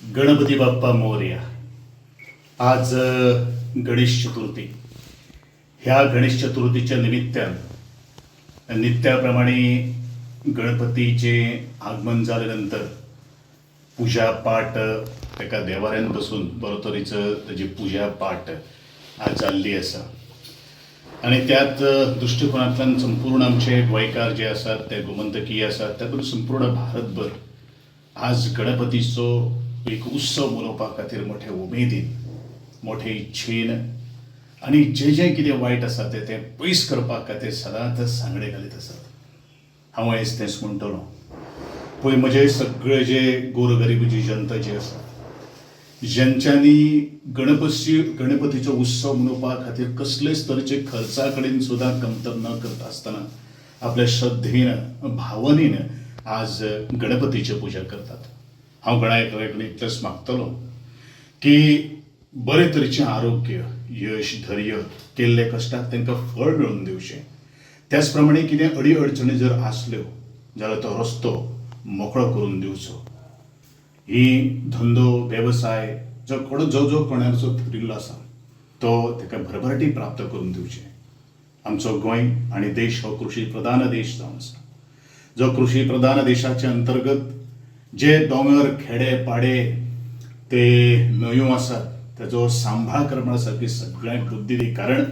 गणपती बाप्पा मोरया. आज गणेश चतुर्थी. ह्या गणेश चतुर्थीच्या निमित्तान नित्याप्रमाणे गणपतीचे आगमन जाले नंतर पुजा पाठ ताका देवाऱ्यान बसून बरो तरेचो ताजी पुजा पाठ आज जाल्ली आसा. आनी त्याच दृश्टिकोनांतल्यान संपूर्ण आमचे गोंयकार जे आसात ते गोमंतकीय आसात, तातूंत संपूर्ण भारतभर आज गणपतीचो एक उत्सव मनोवपा खातीर मोठे उमेदीन, मोठे इच्छेन आनी जें जें कितें वायट आसा तें तें पयस करपा खातीर सदांच सांगडे घालीत आसात. हांव आयज तेंच म्हणटलो. पळय, म्हजे सगळे जे गोरगरीब जी जनता जी आसा, ज्यांच्यांनी गणपतीचो उत्सव मनोवपा खातीर कसलेच तरेचे खर्चा कडेन सुद्दां कमतर न करता आसतना आपल्या श्रद्धेन, भावनेन आज गणपतीची पुजा करतात. हांव गणाय कडेन इतलेंच मागतलो की बरे तरेचें आरोग्य, यश, धैर्य, केल्ले कश्टाक तांकां फळ मेळोवन दिवचें. त्याच प्रमाणे कितें अडी अडचणी जर आसल्यो जाल्यार तो रस्तो मोकळो करून दिवचो. ही धंदो वेवसाय जो कोण जो जो कोणाचो थरिल्लो आसा तो ताका भरभराटी प्राप्त करून दिवचें. आमचो गोंय आनी देश हो कृशी प्रधान देश जावन आसा. जो कृशी प्रधान देशाचे अंतर्गत जे दोंगर, खेडे, पाडे ते न्हंयो आसात ताजो सांबाळ करपा सारकी सगळ्यांक बुद्दी दी. कारण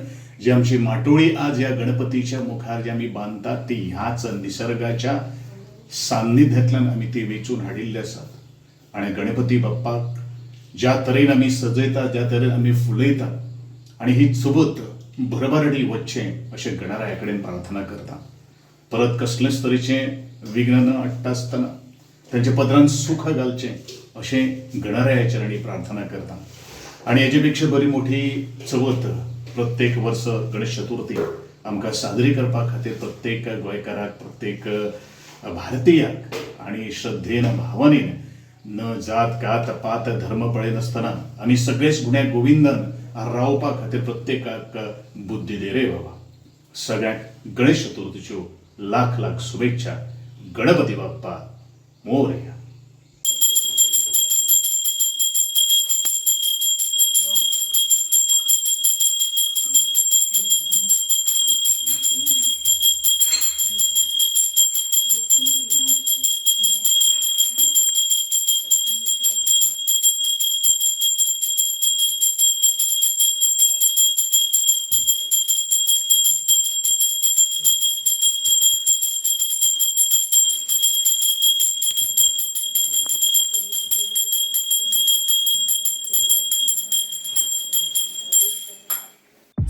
जी आमची माटोळी आज ह्या गणपतीच्या मुखार जी आमी बांदतात ती ह्याच निसर्गाच्या सान्निध्यांतल्यान आमी ती वेंचून हाडिल्ली आसात. आनी गणपती बाप्पाक ज्या तरेन आमी सजयतात, ज्या तरेन आमी फुलयतात आनी ही चवथ भरभराटी वचचें अशें गणराया कडेन प्रार्थना करता. परत कसलेच तरेचें विघ्न न हाडटा आसतना तांच्या पदरान सूख घालचें अशें गणराया चरणी प्रार्थना करता. आनी हेजे पेक्षा बरी मोठी चवथ प्रत्येक वर्स गणेश चतुर्थी आमकां साजरी करपा खातीर प्रत्येक गोंयकाराक, प्रत्येक भारतीयाक आनी श्रद्धेन, भावनेन, न जात कात पात धर्म पळयनासतना आमी सगळेच गुण्या गोविंदान रावपा खातीर प्रत्येकाक बुद्धी दे रे बाबा. सगळ्यांक गणेश चतुर्थीच्यो लाख लाख शुभेच्छा. Ganpati Bappa Morya.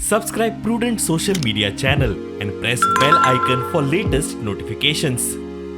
Subscribe Prudent Social Media channel and press bell icon for latest notifications.